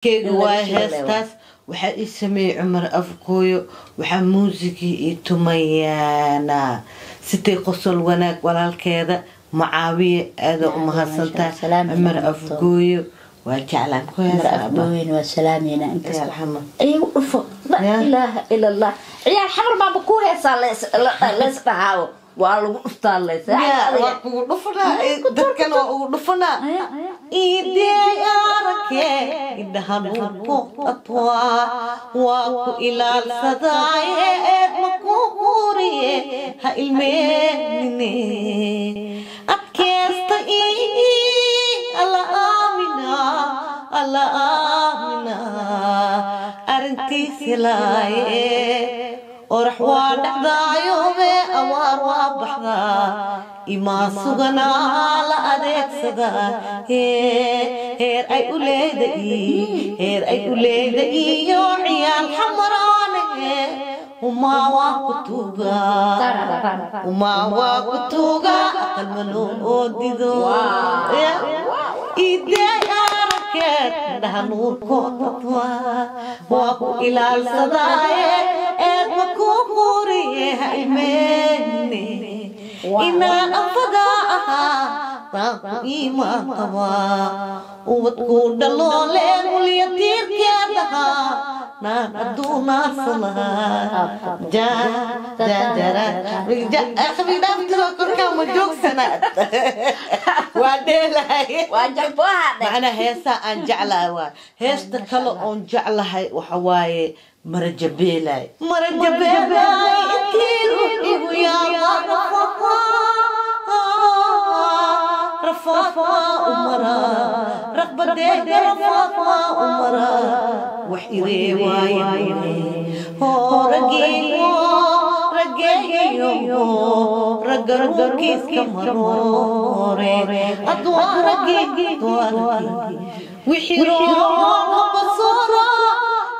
Keyga In laga waa shido le. Heestaas waxaa ii sameeyey Cumar Afgooyo, waxaa muusigii ii tumayaana sitay qosol wanaag walaalkeeda Mucaawiye. Aada u mahadsantahay. Salaam. Cumar Afgooyo waa jeclaan ku Mar heesaa. Afgooyin waa salaamayna inkasta. Alxamd. Igu dhufo la. Ya. Ilaaha ila Allah, ciyaar xamar baanba ku heesaa, lees dhahaawo waa lagu dhuftaa lees. Waa kugu dhufanaa, dadkan waa ugu dhufanaa. Idearake indhahanuukoqatwa waa ku ilaalsadaaye, eed ma ku quuriye, ha ilmeenine, adkeesta ii alla aamina, alla aamina arrintiis helaaye. Orax waa dhacdaayoobe, awaar waa baxdaa, imaa suganaa la adeegsadaa. Heer ay u leeda, heer ay u leeda iyo ciyaal xamaraane. Umaa waa ku tuugaa, umaa waa ku tuugaa, aqal maloo dido idearkeed indhaha nuurkoodadwa waa ku ilaalsadaaye, eed ma ku quuriye, ha ilmeene, inaan afagaa ahaa taanku iimaan qabaa, ubadkuu dhaloole mulya tiirkeed ahaa naan adduunaasalahaa korkaa ma joogsanaad, waa dheelahay. Waa jalbooha dhe. Macnaa heesaa aan jeclahay waa heesta kale oon jeclahay waxa waaye Marajabeelay, Marajabeelay intii ruux igu yaaba rafaad waa u maraa, raqbadeeda rafaad waa u maraa, wax iree waaye hoo rageeyo, rageeyo ragga ruurkiiska maroore adwaa ragee wixii roon basoora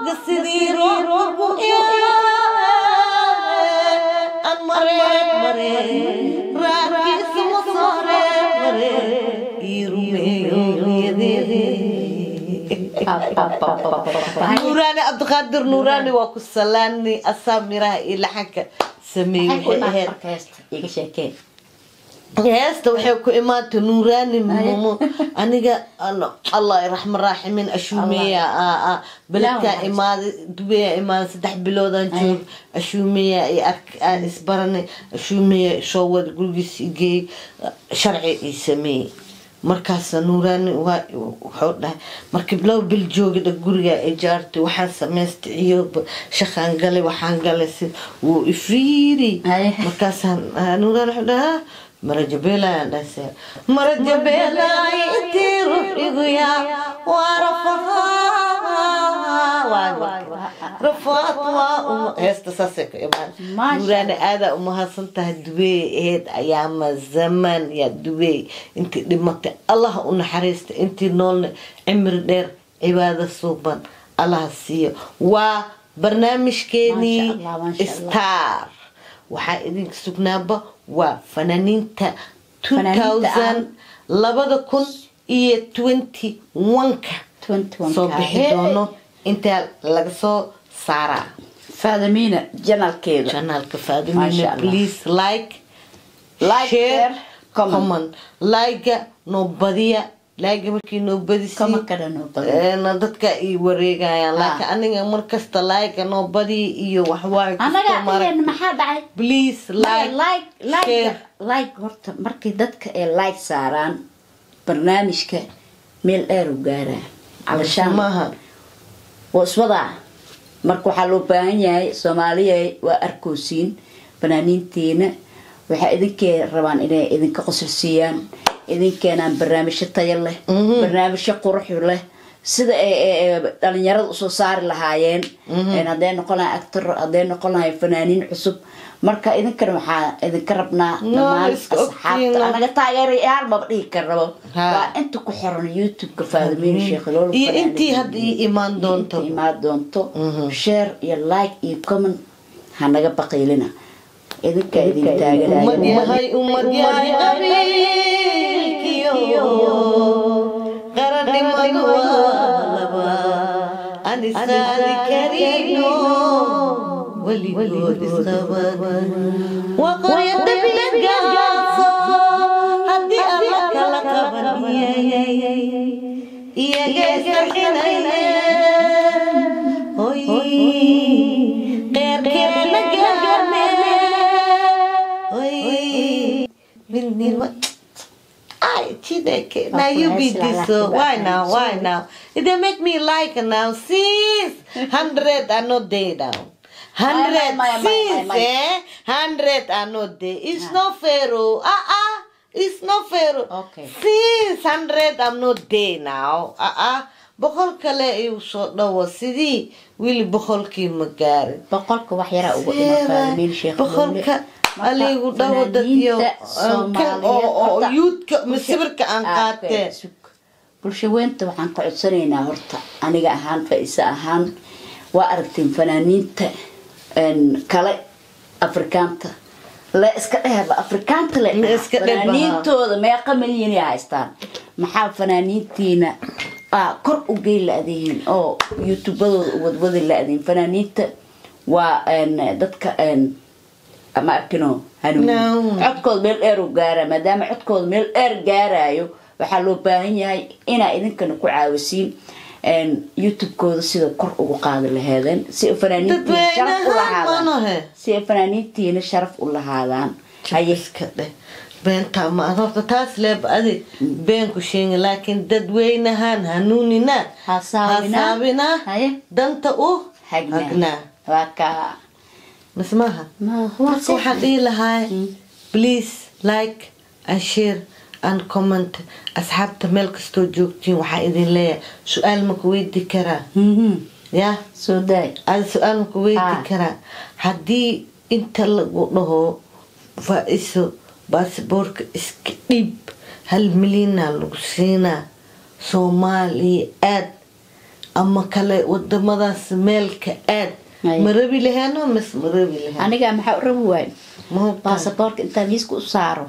gasidii roobku aan mareen mareen raadkiisa ma saareen mareen ii rumeeyo riyadeedii. Nuuraani Cabdiqaadir Nuuraani waa ku salaani, asaa miraha iyo laxanka sameeyey. Maxay ku waxay imaatay ahayd marka heesta? Iga sheekee. Heesta waxay ku imaatay Nuuraani mumo aniga Allah raxma raaximin ashuumeya beledkaa imaaday, Dubeya imaaday, 3 biloodaan joog. Ashuumeya iyo ark aan isbaranay, ashuumeya soo wada gurigiis igeey, sharci ii sameeyey. Markaasa Nuuraani waa wuxuu dhahay markii 2 bil joogi dha guriga ay jaartay, waxaan samaystay ciyooba, shaqaan galay, waxaan galay si wuu ifiiri. Markaasaan Nuuraan wuxuu dhahaa marajabeelayaan dhahse marajabeelay intii ruux igu yaa waa rafahaa waay marka rafaad waa uma heesta saasay ku imaan. Maasha. Nuuraani aadaa umahadsan tahay. Dubeey ahayd ayaama zaman yaa Dubeey intii dhimatay Allah u naxariista, intii noolna cimri dheer, cibaado suuban Allah siiyo. Waa barnaamijkeenii. Maasha Allah, maasha Allah. Star waxaa idinka sugnaaba waa fanaaniinta Fanaaniinta 2000 2021-ka 21 soo bixi doono intaa laga soo saaraa. Faadamiina janalkeeda. Janaalka Maasha Faadimina. Allah. Please like, Like, share, share, comment. Comment like noo badiya, like markii noo badisi Comment kana noo badiya. Dadka i wareegayaan, laakiin aniga markasta like noo badiya iyo waxwaaye Anaga ayaan maxaa dhacay? Please like, like like share. Like horta markay dadka ay like saaraan barnaamijka meel dheer u gaaraa calashaan. Maaha. Waa iswadaa. Marka waxaa loo baahan yahay, Soomaaliya waa arkoosiin fanaaniintiina, waxay idinkee rabaan inay idinka qosolsiiyaan, idinkeenaan barnaamijyo tayo leh, barnaamijyo qurux leh, sida ay dhalinyarada usoo saari lahaayeen. Hadday noqon lahay actor, hadday noqon lahay fanaaniin cusub. Marka idinkana waxaa idinka rabnaa No, dhammaan iska asxaabta ogtiina. Anaga taageerayaal maba dhihi karnabo. Ha. Waa inta ku xiran YouTube-ka Faadimiin Sheekh Lool Iyo intii hadda ii imaan doonto. Intii imaan doonto, share iyo like iyo comment ha naga baqiilina, idinka idin taagan. Ummad yahay, ummad yahay, qabiilkiyo qarannimadu waa laba. Aan isqaadi karino, weligood isqaban. Waa qoryo dabigaadso haddii alla kala qaban, iyaga isqarxinaya. Hoy, qeyrkeena gaarne. Hoy, midnimo. Ay, Chineke. Now you be this so why now? Why now? They make me like now. Sis, 100 are not there now. 100 My, my, my, sis, my, my. eh? 100 are not there. It's not fair. Oh. Ah ah. It's not fair. Okay. Sis, 100 I'm not there now. Ah ah. 100 kale igu soo dhawo, sidii wili 100kii ma gaarin. 100ka wax yaraa ugu dhima, Faadimiin Sheekh. 100ka aligu dhawo dadyo kan oo yuudka masawirka aan qaateen. Bulshaweynta waxaan ka codsanaynaa horta, aniga ahaan, Faa-isa ahaan, waa aragteen fanaaniinta kale, Afrikaanta le iska dhehba, Afrikaanta le La iska dhehba, ha. Fanaaniintooda meeqa milyan ay haystaan? Maxaa fanaaniintiina kor u geyn la-dihiin oo youtubadooda u wadwadi la-dihiin? Fanaaniinta waa dadka ama arkino hanuun No. codkooda meel dheer u gaaraa. Maadaama codkooda meel dheer gaarayo, waxaa loo baahan yahay inaa idinkana ku caawisiin youtube-kooda sida kor ugu qaadi laheedeen, si ay fanaaniintiina sharaf u Dadweynaha lahaadaan, manohe. si ay fanaaniintiina sharaf u lahaadaan. Haye. Iska dheh, beentaa ma ad horta taas leeba adi been ku sheegi, laakiin dadweynahan hanuunina, Hasaabinaa. Hasaabinaa. Haye. Danta u hagnaa. Hagnaa. Waa kaa. Mismaha marka waxaan dhihi lahaa, please like and share and comment. Asxaabta meel kastoo joogtiin, waxaa idin leeyahay, su-aal ma ku weydi karaa? Ya. Soo daay. Ada su-aal ma ku weydi karaa? Haddii inta lagu dhaho, Faa-iso, baasboorka iska dhiib, 1 milyana lagu siinaa, Soomaaliya aad ama kale wadamadaas meelka aad, ma rabi laheeno mise ma rabi laheen? Aniga maxaa u rabi waay? Ma hubtaa? Baasaboorka intaan miiska u saaro,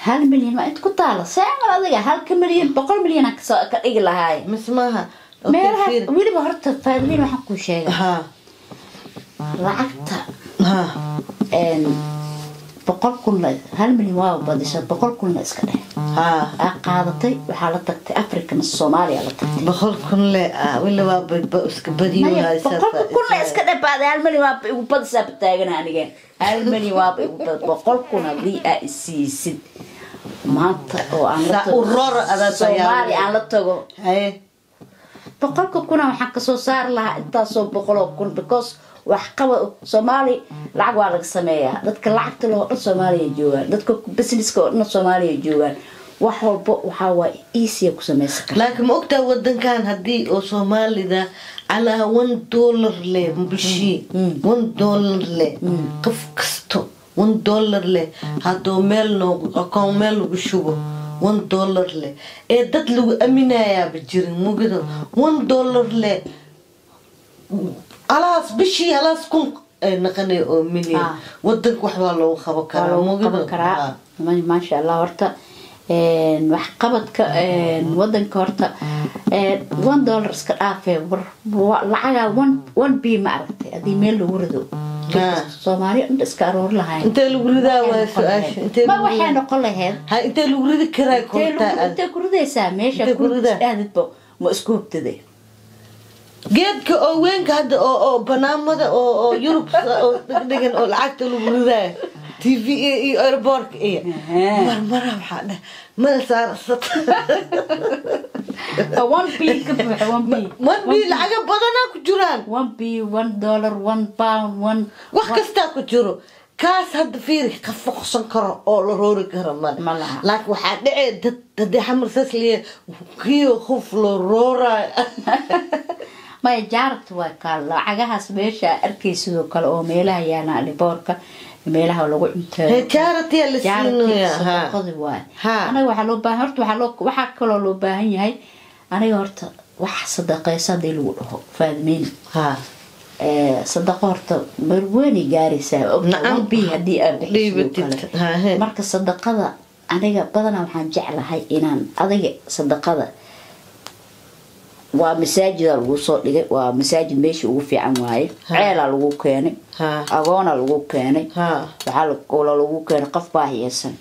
1 milyan waa inta ku taala seemal. Adiga 1-ka milyan 100 milyan aan kasoo ka dhigi lahaay. Mise maaha? Okay, meelaha fiir. Weliba horta, Faadimiin, waxaan kuu sheegay lacagta 100,000 1 milyan waa badisa, 100,000-na iska dheh aa qaadatay, waxaa la tagtay Africa mise Soomaaliya la tagtay. 100,000 le weli waa iska badiyo. Maya, haysaa. 100,000-na iska dheh baada, 1 milyan waaba igu badisaa bataagana. Aniga 1 milyan waaba igu bad. 100,000 haddii aa isiisid maanta oo aan la Saa tago u roro adaa Soomaaliya aan la tago, haye 100,000 waxaan kasoo saari lahaa intaasoo boqoloo kun, because wax qaba Soomaali lacag waa laga sameeyaa. Dadka lacagta loo dhan Soomaaliya joogaan, dadka businesska oo dhan Soomaaliya joogaan. Wax walbo waxaa waa easy ku sameysan kartaa. Laakiin ma ogtaa wadankan haddii oo Soomaalida calaa $1 le bishii, $1 le, qof kasto $1 le hadduu meel noogu akoon meel lagu shubo, $1 le ee dad lagu aminayaaba jirin mugido, $1 le halaas bishii halaas kun ay naqanay oo milyan, wadanka wax waa loogu qaban waa karaa. loogu Mugido. qaban karaa. Maasha Allah, horta waxqabadka wadanka horta $1 iska dhaafee, war lacagaa one b ma aragtay haddii meel lagu rido, Soomaaliya dhan iska aroori lahayn. Intee lagu ridaa waa su-aasha, intee Ma lagu waxay ridaa? noqon lahayd Ha, intee lagu ridi karaa koltaa? Intee ku ridaysaa meesha? Intee ku ridaa? Isdhahdidba ma isku hubtaday? Geedka oo weynka hadda oo banaamada oo Yurub oo dhigdhigan oo lacagta lagu ridaayo TV iyo airportka iyo marmara waxaa dheh mada saarsata. One b ka buuxa, one b. One b lacaga badanaa ku jiraan. One b, $1, £1, one Wax kastaa ku jiro kaas. Hadda fiiri, qof foqsan karo oo la roori karo male. Ma laha. Laakiin waxaa dhacee dad haddii xamar saas liya kiyo qof la rooraayo. Maya, jaarabta waa kaa lacagahaas meesha arkay, sidoo kale oo meelaha yaalaan aliboorka, meelaha lagu cunteeyo. Charity la siinayaa ha. Sadaqadi waay. Ha. Anaga waxaa loo baahan horta, waxaa kaloo loo baahan yahay, aniga horta wax sadaqeysa hadii lagu dhaho, Faadmiin, sadaqo horta meel weynay gaaraysaa. Nacam. One b haddii aad bixisid oo Dhiibatid. kale. Ha, he. Marka sadaqada aniga badanaa waxaan jeclahay inaan adiga sadaqada Waa masaajida lagu soo dhigay, waa masaajid meesha ugu fiican waaye. Ceelaa lagu keenay, agoona lagu keenay, waxaa kaloo lagu keenay qof baahiyeysan.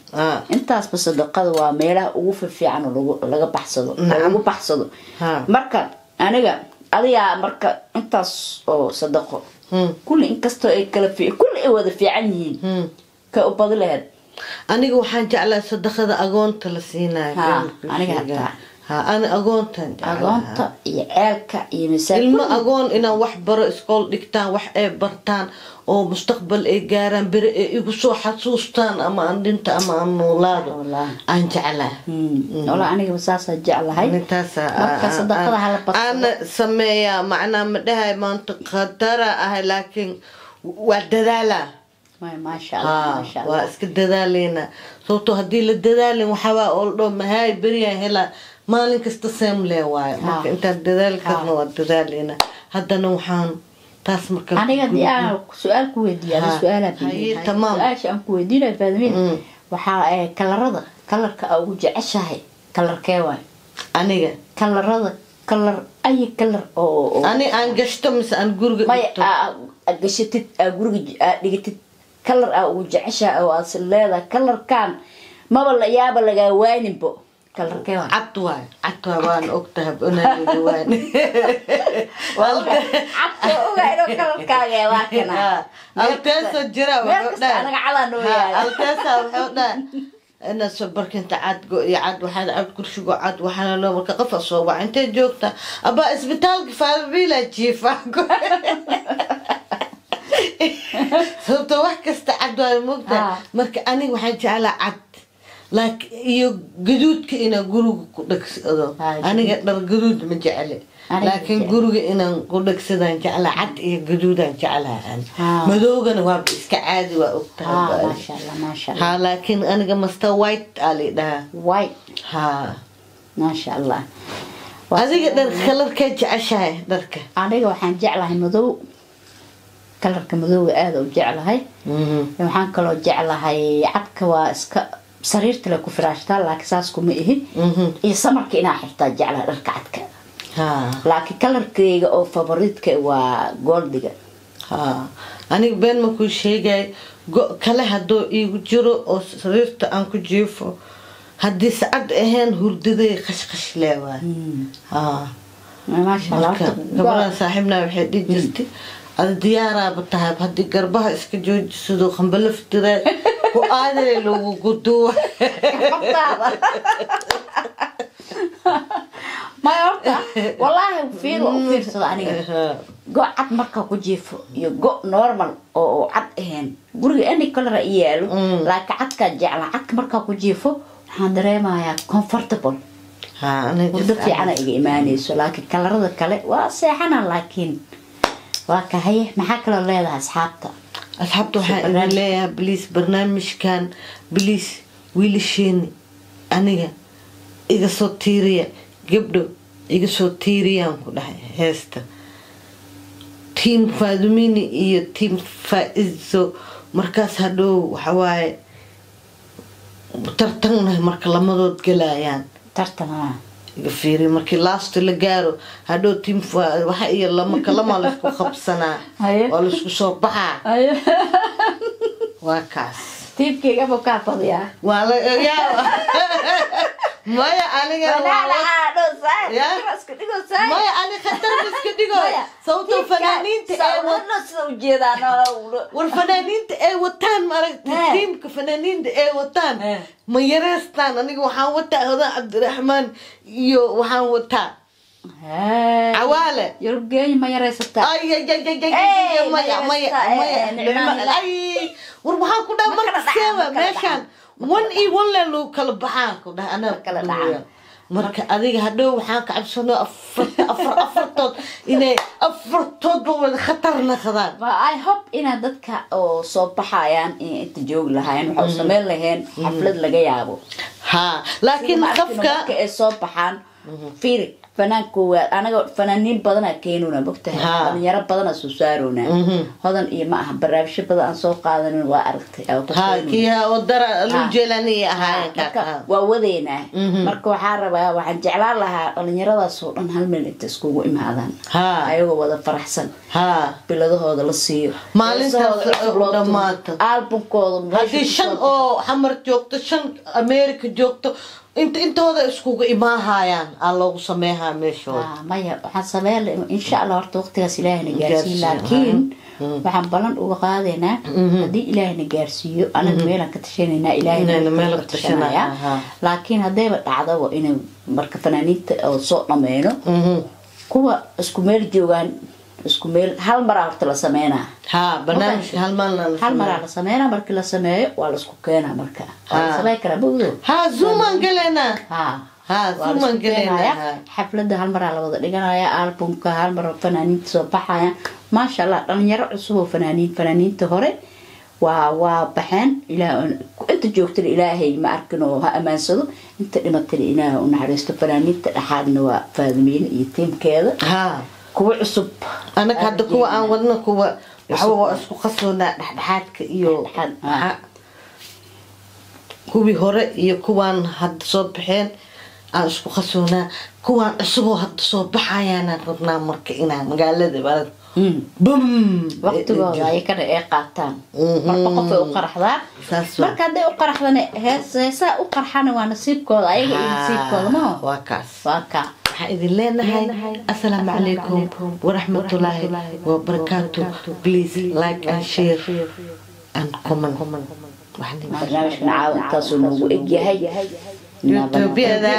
Intaasba sadaqada waa meelaha ugu fiican oo laga baxsado oo lagu baxsado. Marka aniga adigaa marka intaas oo sadaqo kulli, inkastoo ay kala kulli ay wada fiican yihiin, ka u badi lahayd? Aniga waxaan jeclaa sadaqada agoonta la siinayo. Aniga hataa. Ha, ani agoontan. Agoonta iyo ceelka iyo masaajid. Ilmo agoon inaan wax baro, iskool dhigtaan, wax ay bartaan oo mustaqbal ay gaaraan, beri ay igu soo xasuustaan, ama aan dhinto ama aan noolaado, aan jeclaa. Walaa anigaba saasaa jeclahay. Marka sadaqada hala badsado. Ana sameeyaa, macnaa ma dhahay maanta khatara ahay, laakiin waa dadaalaa. Maasha Allah, maasha Allah. Waa iska dadaaleynaa, sababtoo haddii la dadaalin waxawaa oo la dhaho mahaay beriyaa helaa, maalin kasta seemlee waayo. Marka intaan dadaali karno waa dadaaleynaa. Haddana waxaan taas marka Aniga haddii aan su-aal ku weydiiyo, ada su-aalaa, tamaam. Su-aasha aan ku weydiinayo, Faadimiin, waxaa kalarada, kalarka aa ugu jeceshahay kalarkee waay? Aniga? Kalarada, kalar ay kalar oo Ani aan gashto mise aan guriga May dhigto? Aa gashatid, aa guriga aa dhigatid, kalar aa ugu jeceshahay oo aad leedahay kalarkan maba la yaaba lagaa waaninbo, kalarkee waay? Cad waay, cad waay, waan ogtahay inaan waan. Cadka ogaa inuu kalarkaaga waa kana. Alteesa jira. Meel kasta anaga cadaa noo yaala. Alteesa wuxuu dhahay ina soo barkinta cad, go iyo cad, waxaad cad, kursigo cad, waxaana loo marka qofa soo wac, intee joogta? Abaa isbitaalka Faadbiila jiifa, sababto wax kasta cad waay, moogta. Marka aniga waxaan jeclaa cad laakiin iyo gaduudka inaan guriga ku dhagsado. Aniga dhar gaduud ma jecli, laakiin guriga inaan ku dhagsadaan jeclaa. Cad iyo gaduudaan jeclaa an. Madoogana waaba iska caadi, waa ogtahay. Maasha Allah, maasha Allah. Ha, laakiin aniga master white aa la dhahaa. White. Ha. Maasha Allah. Adiga dhar kalarkee jeceshahay dharka? Aniga waxaan jeclahay madow, kalarka madowga aada u jeclahay. Waxaan kaloo jeclahay cadka, waa iska sariirta le ku firaashtaa, laakiin saas kuma ihi. Iyo samarka inaa xirtaa jeclahay dharka cadka. Laakiin kalarkeyga oo favoritka waa goldiga. Ha, aniga been ma kuu sheegay, go kale hadduu iigu jiro oo sariirta aan ku jiifo, haddii sacad ahayn hurdaday qashqash leewaay. Ha. Maasha Allah. Marka gabadhan saaxiibna waxay dhihi jirtay, ada diyaaraaba tahay haddii garbaha iska joojisado, qambalaf diraa ku aaday lagu guduwa. Maya, horta wallaahi fiir waa u fiirsada aniga, go cad markaa ku jiifo iyo go normal oo cad ahayn, guriga any color i yaalo, laakiin cadkaa jeclaa. Cadka markaa ku jiifo waxaan dareemayaa comfortable, hurdo fiicana iga imaanayso, laakiin kalarada kale waa seexana. Laakiin waa kahaye, maxaa kaloo leedahay asxaabta? Asxaabta waxaan idin leeyahay, please barnaamijkan, please wiilasheeni aniga iga soo tiiriya, gabdho iga soo tiiriyaan ku dhahay heesta team Faadumini iyo team Faizo. Markaas hadhow waxawaaye tartanna marka lamadood galayaan. Tartan. Iga fiiri, markii laasta la gaaro hadhow team waxa iyo lama kalama laysku qabsanaa, waa laysku soo baxaa, waa kaas. Tiibkayga buu kaa badiyaa. Waa la yaa, maya aniga maya, ani khatar iska dhigo, sababtoo fanaaniinta ee war fanaaniinta ay wataan, maaragtay, tiimka fanaaniinta ay wataan ma yareystaan. Aniga waxaan wataa Hodan Cabdiraxmaan iyo waxaan wataa Cawaale. Yurubgeey ma yareysataa? Ay ay ay ay ay, maya maya maya, ay war waxaan ku dhaha marka sewa meeshaan one iyo one le lagu kala baxaan ku dhaha anaa kala dhacaan. Marka adiga hadhow waxaan ka cabsano afarta afar afartood inay afartoodba wada khatar naqdaan. I hope inaad dadka oo soo baxayaan inay inta joogi lahaayeen, waxa u sameyn laheen xaflad laga yaabo. Ha, laakiin qofka marka ay soo baxaan fiiri. Fanaan koowaad anaga fanaaniin badanaa keenuna mogtahay, dhalinyaro badanaa soo saarona. Hodan iyo ma aha barnaamijyo badan aan soo qaadanin, waa aragtay oo ka Ha keenuna. Kii oo dara lujeelani ahaayeen Marka ka. waa wadeynaa. Marka waxaa rabaa, waxaan jeclaan lahaa dhalinyaradaas oo dhan hal meel inta iskugu imaadaan ayagoo wada faraxsan, biladahooda la siiyo, Maalintaas heesahooda cusub loo tumo, dhammaata. Albumkooda meesha Haddii ku shan soo oo Xamar joogto, shan America joogto, inta intooda iskugu imaahayaan aa loogu sameehaa meeshooda. Maya, waxaan sameyn insha Allah horta waqtigaas Ilaahina gaarsiiyo. Gaarsiiyo, Laakiin waxaan ballan uga qaadaynaa haddii Ilaahina gaarsiiyo, anaga meelaan ka tashanaynaa, Ilaahina Ilaahina meel meel ka ka tashanaya, tashanaya. Laakiin haddayba dhacdaba inay marka fanaaniinta oo soo dhameyno, kuwa isku meel joogaan, isku meel hal maraa horta la sameynaa. Ha, barnaamij hal maalin la Hal maraa la sameynaa. Markii la sameeyo waa la isku keenaa. Marka waa la sameyn karaa, mawdo. Ha, zoomaan galeynaa. Ha, Ha, waa la zoomaan isku galeynaa. keenaya. Xafladda hal maraa la wada dhiganaya, albumka hal mar fanaaniinta soo baxaya. Maasha Allah, dhalinyaro cusub oo fanaaniin, fanaaniinta hore waa baxeen. Ilaah inta joogtana Ilaahay ma arkin oo ha amaansado, inta dhimatana Ilaahay u naxariisto. Fanaaniinta dhexaadna waa Faadimiin iyo tiimkeeda, kuwa cusub. Anaga hadda kuwa aan wadno, kuwa waxba waa isku qasoonaa, dhexdhexaadka iyo Dhexdhexaad, kuwii hore iyo kuwaan hadda soo baxeen aan isku qasoonaa. Kuwaan cusuboo hadda soo baxayaanaan rabnaa marka inaan magaalada balad bum. Waqtigooda ayakana ay qaataan. Marba qof ay u qaraxdaa. Saas waa. Marka hadday u qaraxdana, heesaa u qarxana, waa nasiibkooda ayaga iyo nasiibkooda maho. Waa kaas. Waa kaa. Waxaan idin leenahay assalaamu calaykum waraxmatullaahi wabarakaatu. Please like and share and comment. Barnaamijkan caawa intaasuu noogu egyahay. YouTubeyada,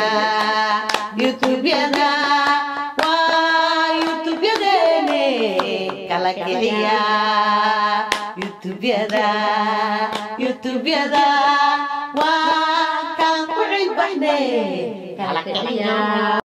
YouTubeyada, waa YouTubeyadeene kala kiciya. YouTubeyada, YouTubeyada, waa kaan ku cilbaxne Kala kiciya.